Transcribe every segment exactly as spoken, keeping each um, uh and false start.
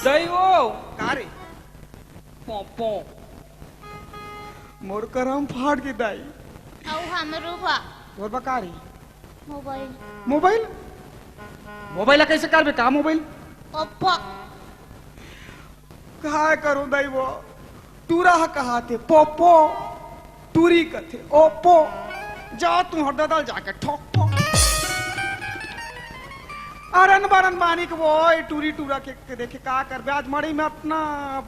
दई वो। का रे? पों, पों। मोर करम फाट गे दाई। अउ हमरो बा। तोर बा का रे? मोबाइल। मोबाइल? मोबाइल ला कइसे करबे का मोबाइल? ओप्पो। काय करूं दाई वो? टूरा ह कहाथे पोपो, टूरी कथे ओप्पो। जा तू हर ददल जाके ठोक पो। अरन बरन बानी के वो, ए टूरी टूरा के, के देखे का करबे? आज मड़ई में अतना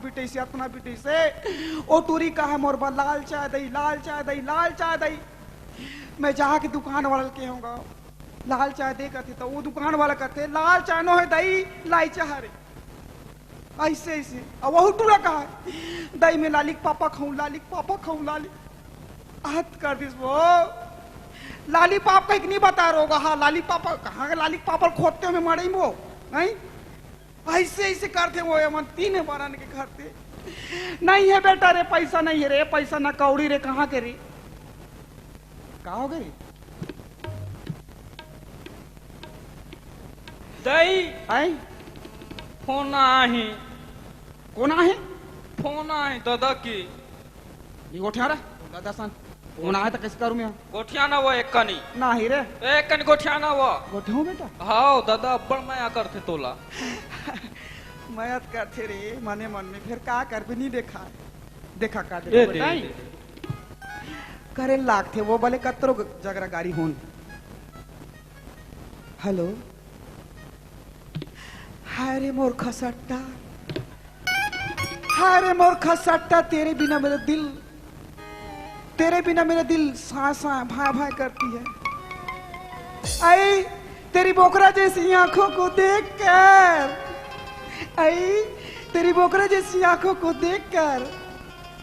बिटई से, अतना बिटई से। ओ टूरी कहा मोर बर लाल चाय दई, लाल चाय दई, लाल चाय दई। मैं जाके दुकान वाला ल केहूंगा, लाल चाय दे कथे, त वो दुकान वाला कथे, "लाल चाय नो हे दई, लाई चाय रे।" अइसे, अइसे। अब वहू टूरा कहा, "दई, मैं लाली के पापा खाऊं, लाली के पापा खाऊं, लाली।" हद कर दिस वो। लाली पाप कहिके नहीं बता रोगा, हाँ, लाली पापा, कहाँ के लाली पापा खोदते हो मैं मड़ई में वो, नहीं? अइसे, अइसे करथे वो, एमन तीन बरन के करथे। नहीं हे बेटा रे, पइसा नहीं हे रे, पइसा ना कौड़ी रे, कहाँ के रे? का हो गे रे? दई, आय? फोन आही। कोन आहे? फोन आही दादा की। ये गोठिया रे, दादा सन। फोन आहे त कइसे करूं मैं? गोठिया ना वो एक कनी। नाही रे। एक कनी गोठिया ना वो। गोठिया हूं बेटा। हाव दादा, अब्बड़ मया करथे तोला। मया त करथे रे, मने मन में, फेर का करबे, नहीं देखा। देखा का ए देखा दे, बेटा। दे, दे। करे लागथे वो बले कतरो जगरा गारी होन। हेलो। हाय रे मोर खसट्टा, हाय रे मोर खसट्टा, तेरे बिना मेरा दिल, तेरे बिना मेरा दिल सां सां भाय भाय करती है। आई तेरी बोकरा जैसी आंखों को देखकर, आई तेरी बोकरा जैसी आंखों को देखकर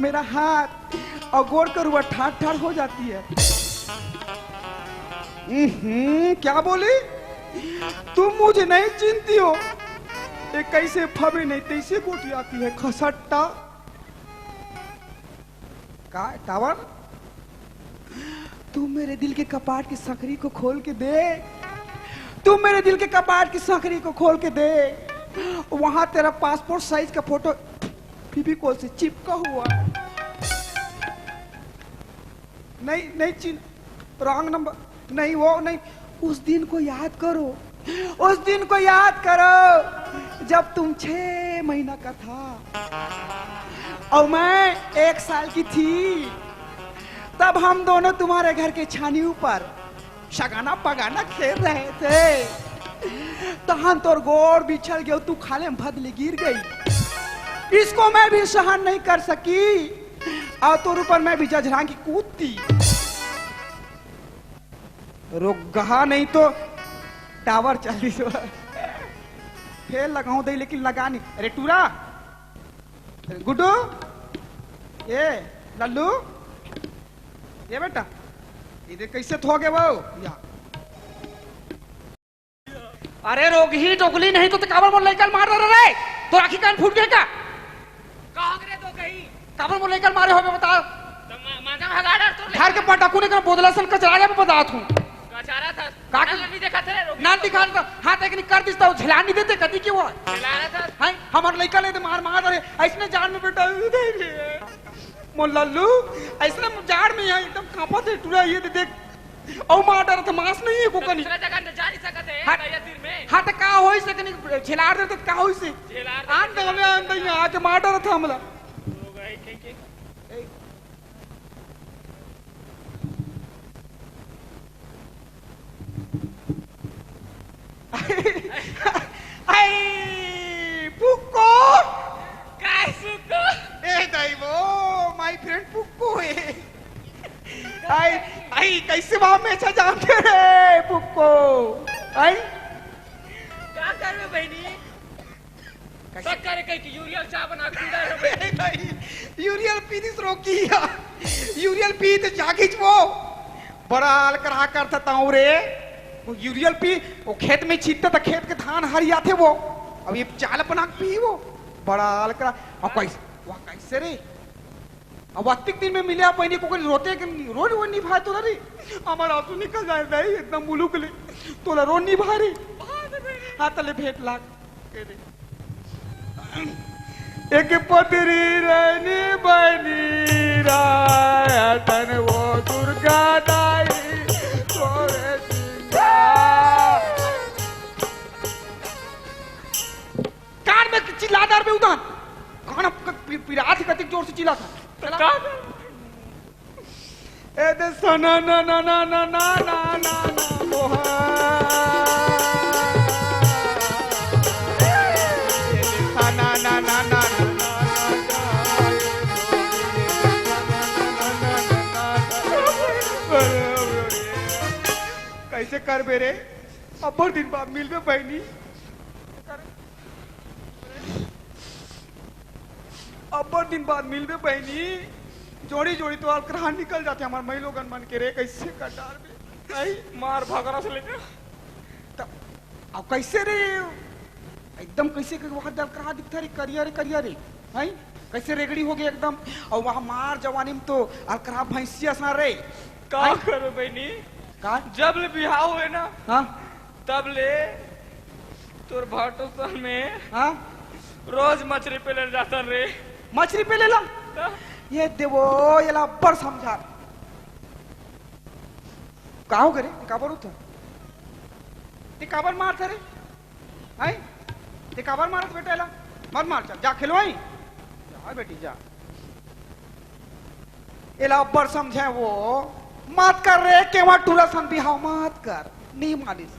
मेरा हाथ और गोड़ करुआ ठार ठार हो जाती है। हम्म, क्या बोली? तुम मुझे नहीं चिन्हती हो। ये कइसे फबे नहीं तइसे गोठियाती है खसट्टा। का टावर? तू मेरे दिल के कपाट की संकरी को खोल के दे, तू मेरे दिल के कपाट की संकरी को खोल के दे, वहां तेरा पासपोर्ट साइज का फोटो फेविकोल से चिपका हुआ है। नहीं, नहीं चिन, रॉन्ग नंबर। नहीं, वो नहीं। उस दिन को याद करो, उस दिन को याद करो, जब तुम छह महीना का था और मैं एक साल की थी। तब हम दोनों तुम्हारे घर के छानी ऊपर शगाना पगाना खेल रहे थे, तहन तोर गोड़ बिछल गयो, तू खाले में भदली गिर गई। इसको मैं भी सहन नहीं कर सकी और तोर ऊपर मैं भी जझरांगी कूदती। रुक गहा नहीं तो टावर चालीस। फेर लगाऊं दई, लेकिन लगा नहीं। अरे टूरा, गुड्डू, ए लल्लू, ए बेटा, इधर कैसे थो गए वो? या। अरे रोगही टोकली नहीं तो ते काबर मोर लइका ल मार डरे रे? तोर आँखी कान फूट गे का? का हो गे रे दो कहीं? काबर मोर लइका ल मारे होबे बता। तो मा-, मांजा भगा डर तो घर के पटाकू ने कर बोदला सन कचरा गया बता तू। कचरा था। का नल नहीं देखा थे रे रोगही? नल दिखा तो हाथ एक नहीं कर दिस तो झेला नहीं देते कदी के वो। चला रहा था। हाय हमर लइका ले ते मार मार डरे। अइसने जान में बेटा। मोर लल्लू, अइसने जाड़ में यहाँ एकदम कांपत हे टूरा, ये दे देख। अउ मार डरत हे, मांस नहीं हे को कनी। दूसरा जगह न जा नहीं सकत हे, हट। भैया तीर में। हाँ, त का होइस हे कनी, झेलार दे त का होइस हे? झेलार दे, आन दे, झेलार हमें दे। आन दे, यहाँ आके मार डरत हे हमला। ओ भाई, ठीक, ठीक। ए। आई, पुक्को। काय सुक्को? ए दाई वो, my friend पुक्को हे। आई, आई, कैसे वहां में अच्छा जानते रे, पुक्को? आई? का करबे बहिनी? कैसे? शक्कर कह के यूरियल चाय बना के पी रहा है। ए दाई, यूरियल पीनी से रोकी या। यूरियल पी तो जागी वो। बड़ा अलकरहा करता ताऊ रे। वो यूरियल पी, वो खेत में छींटता था, खेत के धान हरियाथे वो। अब ये चाल बना के पी वो। बड़ा अलकरहा। अब कैसे? वाह, कैसे रे? अब अतिक दिन में मिले आप, बहिनी को कोई रोते के नहीं, रो, रो नहीं भाई तोला रे। हमारा आंसू निकल जाए दाई, एकदम मुलुक ले। तोला रो नहीं भाई रे। हाँ, तले भेंट लाग। के रे। एक पतरी रहनी बनी रायतन वो दुर्गा दाई तोरे सिंगार। कान में चिल्ला दार बे उदान। कान अब पि-, पिरात ही कतिक जोर से चिल्ला था। चला। का? ए दे सना ना ना ना ना ना ना ना ना मोहा। ए दे सना ना ना ना ना ना ना। कैसे करबे रे? अब्बड़ दिन बाद मिलबे बहिनी। अब्बड़ दिन बाद मिलबे बहिनी, जोड़ी जोड़ी तो अलकरहा निकल जाथे हमर मई लोगन मन के रे, कइसे कर डारबे? आई मार भगरा से लेके। त अब कइसे रे? एकदम कइसे के वहाँ अलकरहा दिखता रे, करिया रे, करिया रे, हैं? कइसे रेगड़ी हो गया एकदम। अउ वहाँ मार जवानी में तो अलकरहा भैंसिया सा रे। का हैं? करबे बहिनी? का? जब ले बिहाव होए ना, हाँ? तब ले तोर भाटो सन में हाँ? रोज मछरी पेले जाथन रे। मछरी पेले ला? त? ये देवो, एला अब्बड़ समझा। का हो गे रे? ते काबर उठा? ते काबर मारत रे? हैं? ते काबर मारत बेटा एला? मत मार, चल, जा खेलवाई। जा बेटी, जा। एला अब्बड़ समझे वो, मत कर रे, केवा टूरा सन बिहाव मत कर, नी मानिस।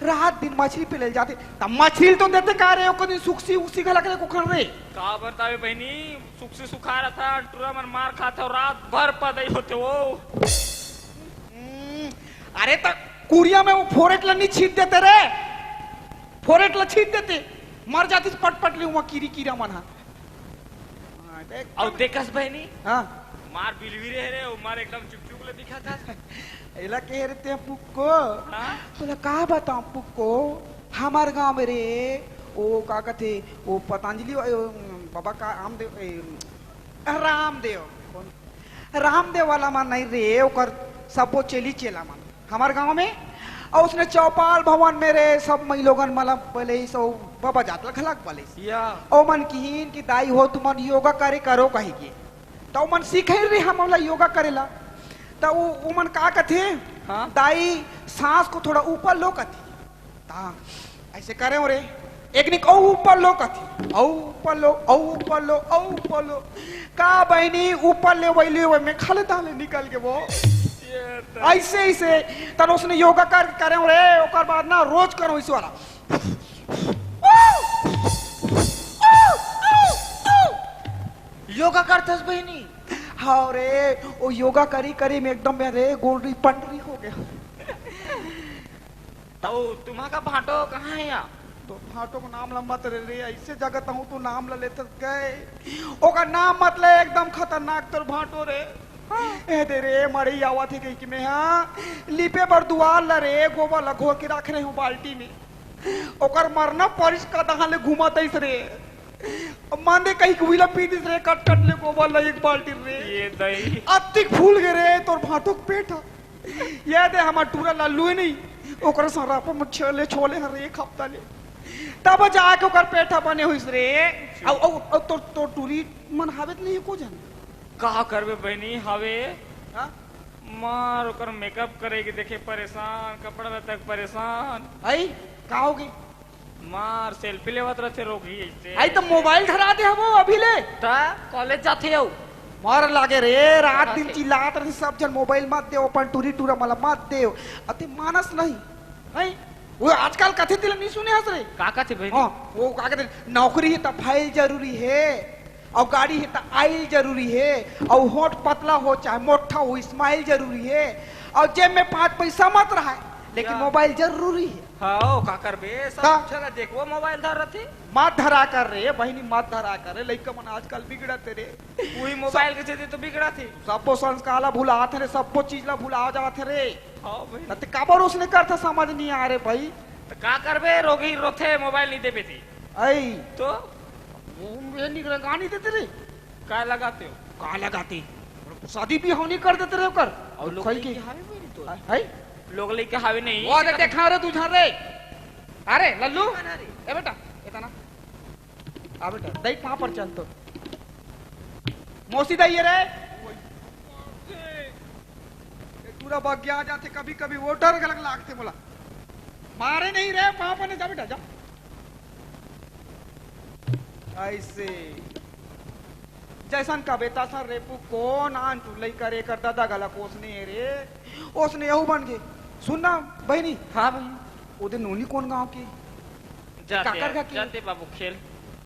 रात दिन मछरी पेले जाथे, त मछरी तो देते का रे, ओकर दिन सुखसी उखसी घला के कोखन रे। का बतावे बहिनी, सुखसी सुखा रहा था, टूरा मन मार खाथे, रात भर पदई होथे वो। हम्म, अरे त कुरिया में वो फोरेट ला नी छीट देते रे, फोरेट ला छीट देते, मर जातिस पटपट ले, वहाँ कीरी कीरा मन हा। हाँ, देख। अउ देखस बहिनी? हाँ। मार बिलवी रहे रे, वो मार एकदम चुक चुक ले दिखा था। एला कहे रे ते पुक्को? हाँ? तोला का बताऊं पुक्को? हमार गांव में रे, वो का कथे, वो पतंजलि, वो, बाबा का रामदेव, ए, रामदेव। कौन? रामदेव वाला मन नहीं रे, ओकर सबो चेली चेला मन। हमार गांव में, अउ उसने चौपाल भवन में रे, सब मई लोगन मला बलेस, अउ बाबा जात ल घलक बलेस। या। ओ मन किहिन कि दाई हो, तुमन योगा करे करो कहि के। त ओ मन सीखे रे हमन ला योगा करे ला। त ओ, ओ मन का कथे? हाँ। दाई, सांस को थोड़ा ऊपर लो कथे। ता, ऐसे करे हो रे। एक निक अउ ऊपर लो कथे। अउ ऊपर लो, अउ ऊपर लो, अउ ऊपर लो। का बहिनी ऊपर ले वैले वै में खाले दाले निकल के वो। ये तो ऐसे, ऐसे तन उसने योगा कर, करे हो रे, ओकर बाद ना रोज करो इस वाला। योगा करथस बहिनी? हाँ रे, वो योगा करी करी में एकदम में रे गोल री पंडरी हो गया। तो तुम्हारा भांटो कहाँ है या? तो भांटो को नाम ला मत रे, रे, ऐसे जगह तहूँ तू नाम ला लेथस गए। ओकर नाम मत ले, एकदम खतरनाक तोर भांटो रे। ए दे रे, मड़ई आवत हे कहि के मैं हा लिपे बर दुआर ला रे, गोबर ला घोर के रख रहे हूँ बाल्टी में। ओकर मरना परिस का दहा ले घुमत आइस रे। अब मांदे कहीं के उइला पी दिस रे, कट कट ले गोबर ला एक बाल्टी रे। ये दई। अतिक फूल गे रे, तोर भांटो के पेट ह। ये दे हमर टूरा लल्लू हे नहीं, ओकर सरापा में छेले छोले हर एक हफ्ता ले। तब जाके ओकर पेट ह बने होइस रे। अउ, अउ, अउ तोर, तोर टूरी मन हावे त नहीं एको झन? का करबे बहिनी, हावे। हाँ? मार ओकर मेकअप करे के देखे परेशान, कपड़ा लत्ता के परेशान। आई, का हो गई? मार सेल्फी लेवत रथे रोगही ऐसे। आई त मोबाइल धरा दे हबो अभी ले। त कॉलेज जाथे हो। मार लागे रे, रात दिन चिल्लात रथे सब झन, मोबाइल मत देव, अपन टूरी टूरा मला मत देव। अति मानस नहीं। हैं? वो आजकल कथे तिला नहीं सुने हस रे? का कथे भाई? हाँ, वो का कहते, नौकरी हे त फाइल जरूरी हे, अउ गाड़ी हे त आइल जरूरी हे, अउ होंठ पतला हो चाहे मोटा हो, स्माइल जरूरी हे, अउ जेब में पांच पैसा मत रहे, लेकिन या। मोबाइल जरूरी हे। हाँ, का करबे? सब का? चला देखो, मोबाइल धर रथे। मत धरा कर रे बहिनी, मत धरा कर रे, लइका मन आजकल बिगड़त हे रे। वही मोबाइल के चलते तो बिगड़त हे। सबो संस्कार ला भुलात हे रे, सबो चीज ला भुला जात हे रे। हाँ भाई। त ते काबर उसने करथा समझ नहीं आ रे भाई। त का करबे, रोगही रोथे, मोबाइल नहीं देबे ते। आई। तो? वो ये निगरानी देते रे। का लगाते हो? का लगाते? शादी भी होनी कर देते रे ओकर। अउ लोग खाई लइके के। हावे भी नहीं तो। है? लोग लइके हावे नहीं। वो दे देखा रे तू झन रे। अरे लल्लू। कौन है रे? ए बेटा, एतना। आ बेटा, दई पाँव पर चल तो। मौसी दई रे। ये टूरा बग्या जाथे, कभी-कभी वो डर घलक लागथे मोला। मारे नहीं रे, पाँव पर नहीं, जा बेटा, जा। ऐसे जैसन कबे तैसन रेपू, कोन आन टुल्लई करे कर दादा घलक ओसने हे रे, ओसने यहू बन गे। सुन ना बहिनी। हाँ भाई। ओदे नोनी कोन गांव के? जाते, काकर घर के? जाते बाबू खेल।